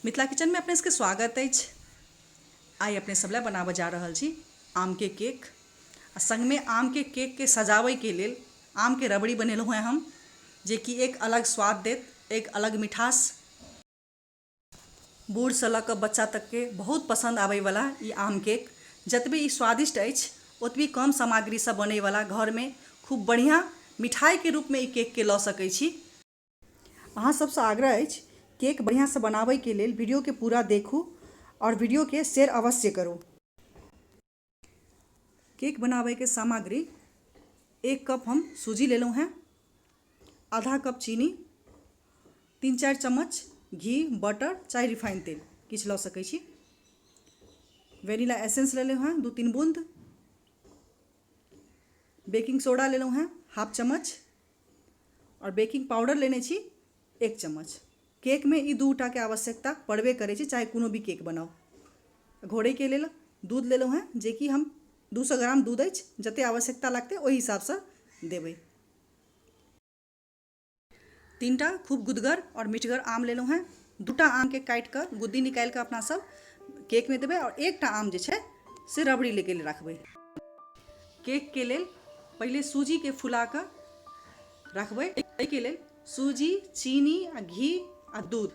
मिथिला किचनमे अपने सबके स्वागत अछि। आइ अपने सब लए बनाबऽ जा रहल छी आमके केक आ संगमे आमके केकके सजाबैके लेल आमके रबड़ी बनेलहुँ हेँ हम, जेकि एक अलग स्वाद देत, एक अलग मिठास। बूढ़सँ लऽ कऽ बच्चा तकके बहुत पसन्द आबैवला ई आम केक जतबे ई स्वादिष्ट अछि ओतबी कम सामग्रीसँ बनैवला घरमे खूब बढ़िआँ मिठाइके रूपमे ई केकके लऽ सकै छी। अहाँ सबसँ आग्रह अछि केक बढ़िआँसँ बनाबैके लेल वीडियोके पूरा देखू आओर वीडियोके शेयर अवश्य करू। केक बनाबैके सामग्री 1 कप हम सूजी लेलहुँ हेँ, आधा कप चीनी, 3-4 चम्मच घी, बटर चाहे रिफाइन तेल किछु लऽ सकै छी, वेनिला एसेंस लेलहुँ हेँ 2-3 बूंद, बेकिंग सोडा लेलहुँ हेँ हाफ चम्मच आओर बेकिंग पाउडर लेने छी 1 चम्मच। केकमे ई दूटाके आवश्यकता पड़बे करै छै, चाहे कोनो भी केक बनाउ। घोरैके लेल दूध लेलहुँ हेँ, जेकि हम 200 ग्राम दूध अछि, जतेक आवश्यकता लगतै ओहि हिसाबसँ देबै। 3टा खूब गुदगर आओर मिठगर आम लेलहुँ हेँ। 2टा आमके काटि कऽ गुद्दी निकालि कऽ अपना सब केकमे देबै आओर 1टा आम जे छै से रबड़ी लऽ के राखबै। केकके लेल पहिले सूजीके फुला कऽ राखबै। एहिके लेल सूजी, चीनी आ घी आ दूध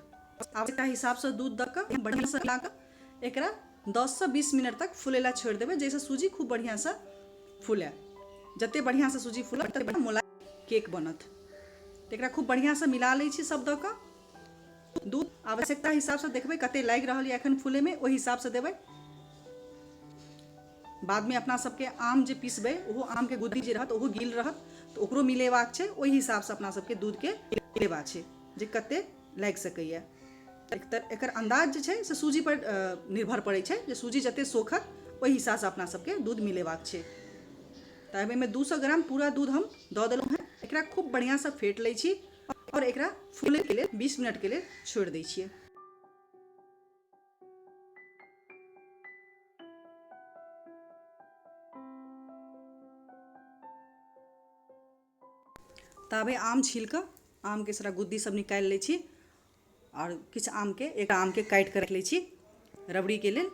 आवश्यकता हिसाबसँ दूध दऽ कऽ बढ़िआँसँ मिला कऽ एकरा 10 से 20 मिनट तक फुलै लए छोड़ि देबै, जाहिसँ सूजी खूब बढ़िआँसँ फुलै। जते बढ़िआँसँ सूजी फुलत तते बढ़िआँ मोलायम केक बनत। तऽ एकरा खूब बढ़िआँसँ मिला लै छी सब दऽ कऽ। दूध आवश्यकता हिसाबसँ देखबै कते लागि रहल यऽ एखन फुलैमे, ओहि हिसाबसँ देबै। बादमे अपना सबके आम जे पिसबै ओहो आमके गुद्दी जे रहत ओहो गील रहत, तऽ ओकरो मिलेबाक छै। ओहि हिसाबसँ अपना सबके दूधके मिलेबाक छै जे कते लागि सकैए। एकर अन्दाज जे छै से सूजीपर निर्भर पड़ै छै, जे सूजी जते सोखत ओहि हिसाबसँ अपना सबके दूध मिलेबाक छै। तऽ एहिमे 200 ग्राम पूरा दूध हम दऽ देलहुँ हेँ। एकरा खूब बढ़िआँसँ फेट लै छी आओर एकरा फूलैके लेल 20 मिनटके लेल छोड़ि दै छियै। ताबे आम छील कऽ आमके सारा गुद्दी सब निकालि लै छी आओर किछु आमके एक आमके काटि कऽ राखि लै छी रबड़ीके लेल।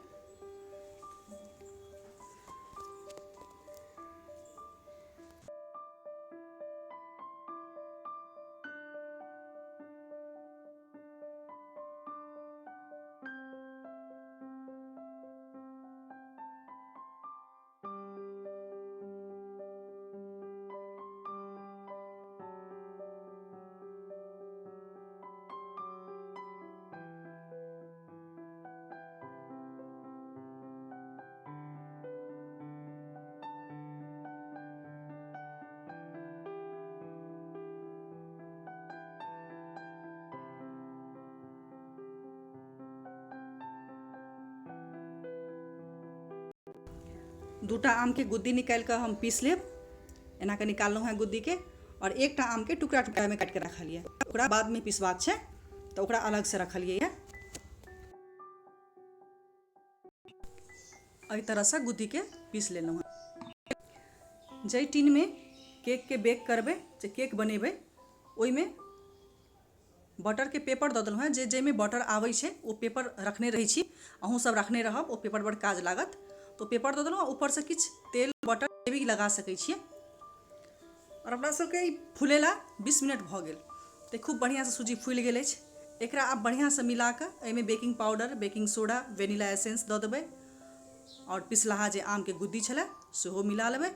दूटा आमके गुद्दी निकालि कऽ हम पीस लेब। एना कऽ निकाललहुँ हेँ गुद्दीके आओर एकटा आमके टुकड़ा टुकड़ामे काटि कऽ रखलियै, ओकरा बादमे पिसबाक छै तऽ ओकरा अलगसँ रखलियै यऽ। एहि तरहसँ गुद्दीके पीस लेलहुँ हेँ। जाहि टिनमे केकके बेक करबै, जे केक बनेबै, ओहिमे बटरके पेपर दऽ देलहुँ हेँ। जे जाहिमे बटर आबै छै ओ पेपर रखने रहै छी, अहूँ सब रखने रहब, ओ पेपर बड़ काज लागत। तऽ ओ पेपर दऽ देलहुँ, ऊपरसँ किछु तेल बटर भी लगा सकै छियै। आओर अपना सबके ई फुलेला 20 मिनट भऽ गेल तऽ खूब बढ़िआँसँ सूजी फुलि गेल अछि। एकरा आब बढ़िआँसँ मिला कऽ एहिमे baking powder, baking soda, vanilla essence दऽ देबै आओर पिसलाहा जे आमके गुद्दी छलै सेहो मिला लेबै।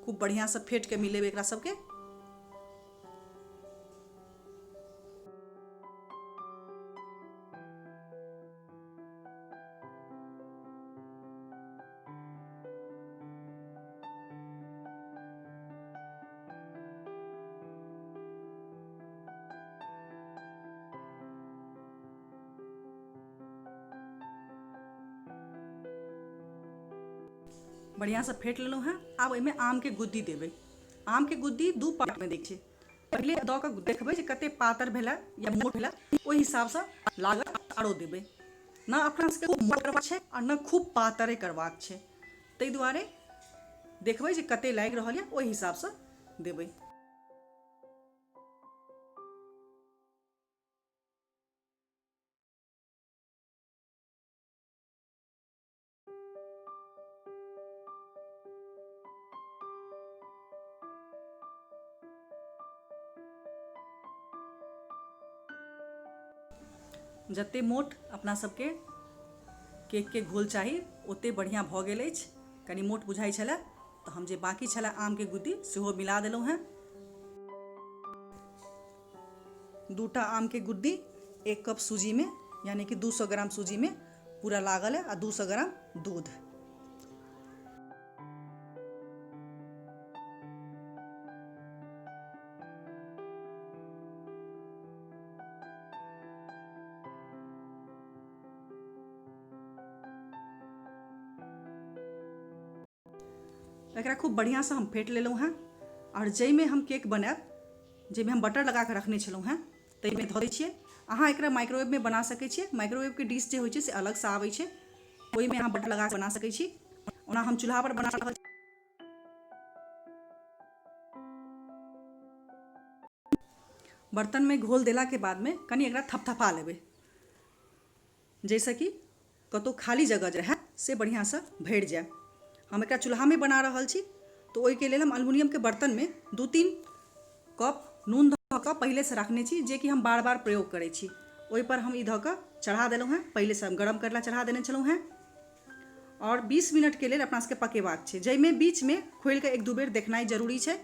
खूब बढ़िआँसँ फेँटिके मिलेबै एकरा सबके। बढ़िआँसँ फेँट लेलहुँ हेँ। आब एहिमे आमके गुद्दी देबै। आमके गुद्दी 2 पार्टमे दै छै। पहिले दऽ कऽ देखबै जे कते पातर भेलै या मोट भेलै, ओहि हिसाबसँ लागत आरो देबै। न अपना सबके खूब मोट करबाक छै आ न खूब पातरे करबाक छै, ताहि दुआरे देखबै जे कते लागि रहल यऽ ओहि हिसाबसँ देबै। जते मोट अपना सबके केकके घोल चाही ओते बढ़िआँ भऽ गेल अछि। कनि मोट बुझाइ छलए तऽ हम जे बाँकी छलए आमके गुद्दी सेहो मिला देलहुँ हेँ। 2टा आमके गुद्दी 1 कप सूजीमे यानी कि 200 ग्राम सूजीमे पूरा लागल है आ 200 ग्राम दूध। एकरा खूब बढ़िआँसँ हम फेंट लेलहुँ हेँ आओर जाहिमे हम केक बनायब, जाहिमे हम बटर लगा कऽ रखने छलहुँ हेँ, ताहिमे धऽ दै छियै। अहाँ एकरा माइक्रोवेवमे बना सकै छियै। माइक्रोवेवके डिश जे होइ छै से अलगसँ आबै छै, ओहिमे अहाँ बटर लगा कऽ बना सकै छी। ओना हम चूल्हापर बना रहल छी। बर्तनमे घोल देलाके बादमे कनि एकरा थपथपा लेबै, जाहिसँ कि कतहु खाली जगह जे रहए से बढ़िआँसँ भरि जाय। हम एकरा चूल्हामे बना रहल छी तऽ ओहिके लेल हम एल्युमिनियमके बर्तनमे 2-3 कप नून धऽ कऽ पहिलेसँ रखने छी, जेकि हम बार बार प्रयोग करै छी। ओहिपर हम ई धऽ कऽ चढ़ा देलहुँ हेँ। पहिलेसँ हम गरम करै लए चढ़ा देने छलहुँ हेँ आओर 20 मिनटके लेल अपना सबके पकेबाक छै, जाहिमे बीचमे खोलि कऽ 1-2 बेर देखनाइ जरूरी छै।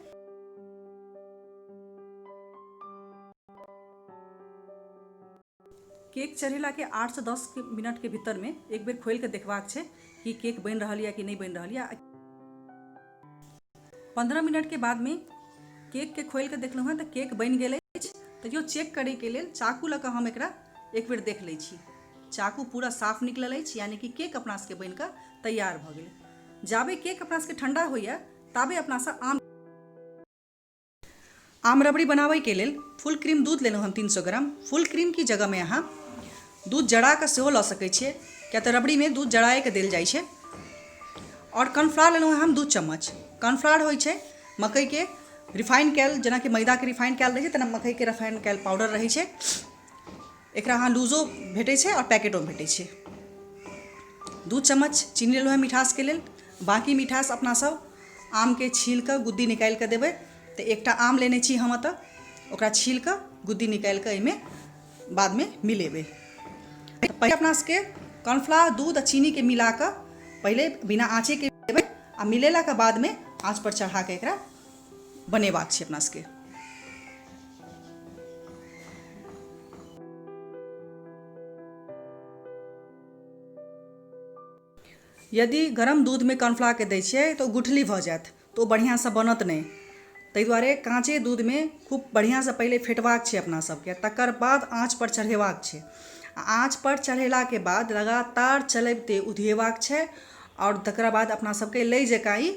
केक चढ़ेलाके 8 से 10 मिनटके भीतरमे एक बेर खोलि कऽ देखबाक छै कि केक बनि रहल यऽ कि नहि बनि रहल यऽ। 15 मिनटके बादमे केकके खोलि कऽ देखलहुँ हँ तऽ केक बनि गेल अछि। तैयो चेक करैके लेल चाकू लऽ कऽ हम एकरा एक बेर देख लै छी। चाकू पूरा साफ निकलल अछि, यानी कि केक अपना सबके बनि कऽ तैयार भऽ गेल। जाबे केक अपना सबके ठण्डा होइए ताबे अपना सब आम रबड़ी बनाबैके लेल फुल क्रीम दूध लेलहुँ हम 300 ग्राम। फुल क्रीम की जगहमे अहाँ दूध जरा कऽ सेहो लऽ सकै छियै, किया तऽ रबड़ीमे दूध जराएके देल जाइ छै। आओर कॉर्नफ्लावर लेलहुँ हम 2 चम्मच। कॉर्नफ्लावर होइ छै मकइके रिफाइन कयल, जेनाकि मैदाके रिफाइन कयल रहै छै तेना मकइके रिफाइन कयल पाउडर रहै छै। एकरा अहाँ लूजो भेटै छै आओर पैकेटोमे भेटै छै। 2 चम्मच चीनी लेलहुँ हेँ मिठासके लेल। बाँकी मिठास अपना सब आमके छील कऽ गुद्दी निकालि कऽ देबै। तऽ एकटा आम लेने छी हम एतऽ, ओकरा छील कऽ गुद्दी निकालि कऽ एहिमे बादमे मिलेबै। पहिले अपना सबके कॉर्नफ्लावर, दूध आ चीनीके मिला कऽ पहिले बिना आँचेके देबै आ मिलेलाके बादमे आँचपर चढ़ा कऽ एकरा बनेबाक छै अपना सबके। यदि गरम दूधमे कॉर्नफ्लावरके दै छियै तऽ ओ गुठली भऽ जायत, तऽ ओ बढ़िआँसँ बनत नहि। ताहि दुआरे काँचे दूधमे खूब बढ़िआँसँ पहिले फेटबाक छै अपना सबके, तकर बाद आँचपर चढ़ेबाक छै। आ आँचपर चढ़ेलाके बाद लगातार चलबिते उधियेबाक छै आओर तकरा बाद अपना सबके लै जकाँ ई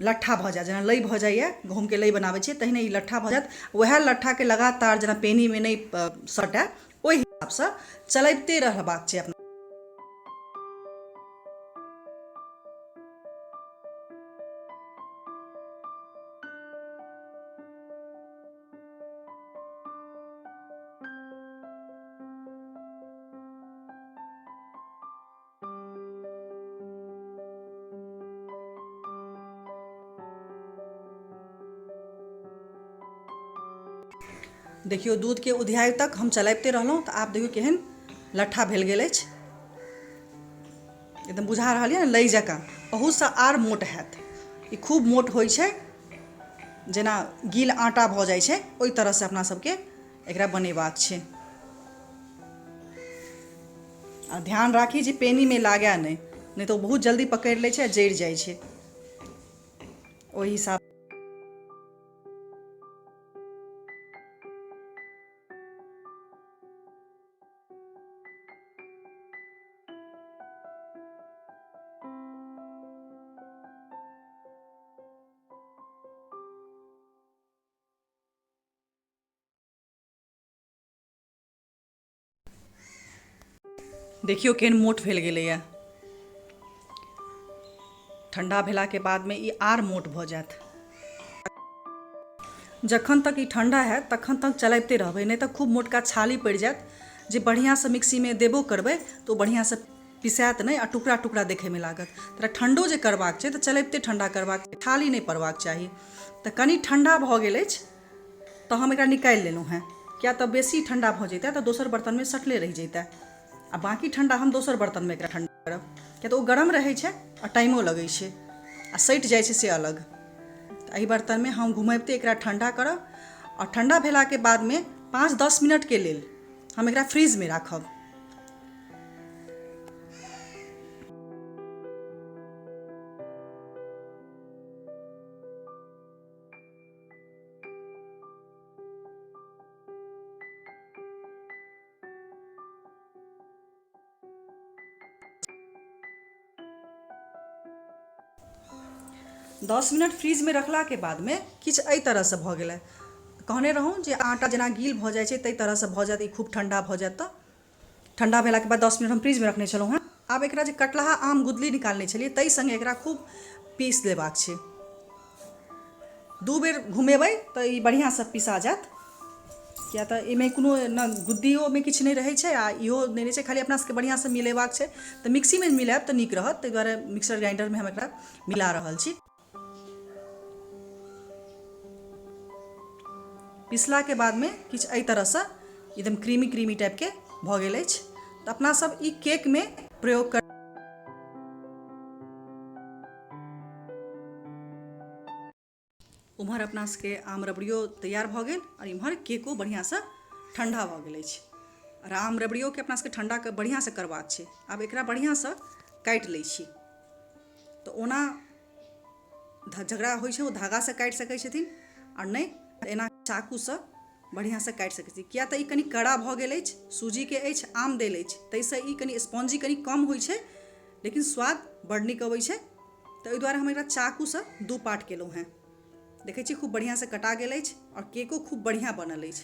लट्ठा भऽ जायत। जेना लै भऽ जाइए, गहूँमके लै बनाबै छियै तहिने ई लट्ठा भऽ जायत। उएह लट्ठाके लगातार जेना पेनीमे नहि सटय ओहि हिसाबसँ चलबिते रहबाक छै अपना। देखियौ दूधके उधियाइ तक हम चलाबिते रहलहुँ तऽ आब देखियौ केहन लट्ठा भेल गेल अछि। एकदम बुझा रहल यऽ ने लै जकाँ, अहूसँ आर मोट हैत। ई खूब मोट होइ छै, जेना गील आटा भऽ जाइ छै ओहि तरहसँ अपना सबके एकरा बनेबाक छै। आ ध्यान राखी जे पेनीमे लागए नहि, नहि तऽ ओ बहुत जल्दी पकड़ि लै छै आ जरि जाइ छै। ओहि हिसाब देखियौ केहन मोट भेल गेलैए। ठण्डा भेलाके बादमे ई आर मोट भऽ जायत। जखन तक ई ठण्डा हैत तखन तक चलाबिते रहबै, नहि तऽ खूब मोटका छाली पड़ि जायत जे बढ़िआँसँ मिक्सीमे देबो करबै तऽ ओ बढ़िआँसँ पिसायत नहि आ टुकड़ा टुकड़ा देखैमे लागत। तकरा ठण्डो जे करबाक छै तऽ चलबिते ठण्डा करबाक छै, छाली नहि पड़बाक चाही। तऽ कनि ठण्डा भऽ गेल अछि तऽ हम एकरा निकालि लेलहुँ हेँ। किया तऽ बेसी ठण्डा भऽ जैतै तऽ दोसर बर्तनमे सटले रहि जैतै। आ बाँकी ठण्डा हम दोसर बर्तनमे एकरा ठण्डा करब, किया तऽ ओ गरम रहै छै आ टाइमो लगै छै आ सटि जाइ छै से अलग। तऽ एहि बर्तनमे हम घुमबिते एकरा ठण्डा करब आ ठण्डा भेलाके बादमे 5-10 मिनटके लेल हम एकरा फ्रिजमे राखब। दस मिनट फ्रिजमे रखलाके बादमे किछु एहि तरहसँ भऽ गेलै। कहने रहौँ जे आटा जेना गील भऽ जाइ छै ताहि तरहसँ भऽ जायत ई खूब ठण्डा भऽ जायत। तऽ ठण्डा भेलाके बाद 10 मिनट हम फ्रिजमे रखने छलहुँ हेँ। आब एकरा जे कटलाहा आम गुदली निकालने छलियै ताहि सङ्गे एकरा खूब पीस लेबाक छै। 2 बेर घुमेबै तऽ ई बढ़िआँसँ पिसा जायत, किया तऽ एहिमे कोनो ने गुद्दियोमे किछु नहि रहै छै आ इहो नहि रहै छै, खाली अपना सबके बढ़िआँसँ मिलेबाक छै। तऽ मिक्सीमे मिलायब तऽ नीक रहत, ताहि दुआरे मिक्सर ग्राइंडरमे हम एकरा मिला रहल छी। पिसलाके बादमे किछु एहि तरहसँ एकदम क्रीमी क्रीमी टाइपके भऽ गेल अछि। तऽ अपना सब ई केकमे प्रयोग कर उम्हर अपना सबके आम रबड़ियो तैयार भऽ गेल आओर इम्हर केको बढ़िआँसँ ठण्डा भऽ गेल अछि। आओर आम रबड़ियोके अपना सबके ठण्डा बढ़िआँसँ करबाक छै। आब एकरा बढ़िआँसँ काटि लै छी। तऽ ओना जकरा होइ छै ओ धागासँ काटि सकै छथिन आओर नहि तऽ एना चाकूसँ बढ़िआँसँ काटि सकै छी, किया तऽ ई कनि कड़ा भऽ गेल अछि, सूजीके अछि, आम देल अछि, ताहिसँ ई कनि स्पॉन्जी कनि कम होइ छै, लेकिन स्वाद बड़ नीक अबै छै। तऽ ओहि दुआरे हम एकरा चाकूसँ 2 पार्ट केलहुँ हेँ। देखै छी खूब बढ़िआँसँ कटा गेल अछि आओर केको खूब बढ़िआँ बनल अछि।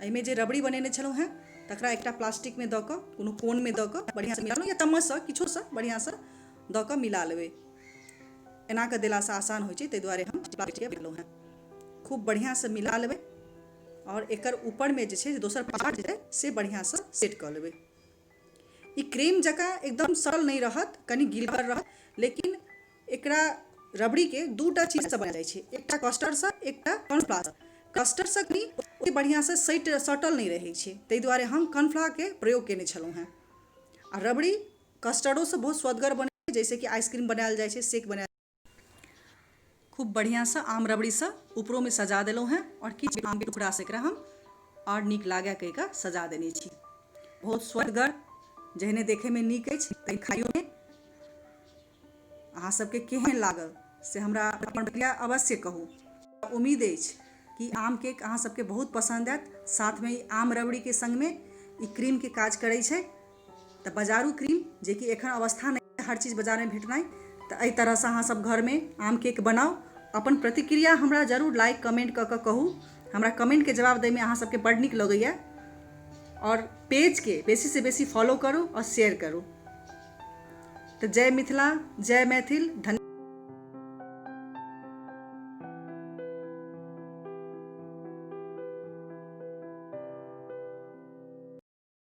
एहिमे जे रबड़ी बनेने छलहुँ हेँ तकरा एकटा प्लास्टिकमे दऽ कऽ कोनो कोनमे दऽ कऽ बढ़िआँसँ मिला लेलहुँ, या चम्मचसँ किछोसँ बढ़िआँसँ दऽ कऽ मिला लेबै। एना कऽ देलासँ आसान होइ छै, ताहि दुआरे हम प्लास्टिकके लेलहुँ हेँ। खूब बढ़िआँसँ मिला लेबै आओर एकर ऊपरमे जे छै दोसर पार्ट जे छै से बढ़िआँसँ सेट कऽ लेबै। ई क्रीम जकाँ एकदम सरल नहि रहत, कनि गिलगर रहत, लेकिन एकरा रबड़ीके 2टा चीजसँ बनायल जाइ छै, एकटा कस्टर्डसँ, एकटा कॉर्नफ्लावरसँ। कस्टर्डसँ कनि ओते बढ़िआँसँ सटल नहि रहै छै, ताहि दुआरे हम कॉर्नफ्लावरके प्रयोग कयने छलहुँ हेँ। आ रबड़ी कस्टर्डोसँ बहुत स्वदगर बनै छै, जाहिसँ कि आइसक्रीम बनायल जाइ छै, शेक बनायल। खूब बढ़िआँसँ आम रबड़ीसँ ऊपरोमे सजा देलहुँ हेँ आओर किछु आमके टुकड़ासँ एकरा हम आओर नीक लागए कहि कऽ सजा देने छी। बहुत स्वदगर, जेहने देखैमे नीक अछि तहिने खाइयोमे। अहाँ सबके केहन लागल से हमरा अपन प्रतिक्रिया अवश्य कहू। उम्मीद अछि कि आम केक अहाँ सबके बहुत पसन्द आयत। साथमे ई आम रबड़ीके सङ्गमे ई क्रीमके काज करै छै। तऽ बाजारू क्रीम जेकि एखन अवस्था नहि हर चीज बाजारमे भेटनाइ, तऽ एहि तरहसँ अहाँ सब घरमे आम केक बनाउ। अपन प्रतिक्रिया हमरा जरूर लाइक कमेंट कऽ कऽ कहू। हमरा कमेंटके जवाब दैमे अहाँ सबके बड्ड नीक लगैए। आओर पेजके बेसीसँ बेसी फॉलो करू आओर शेयर करू। तऽ जय मिथिला, जय मैथिल, धन्यवाद।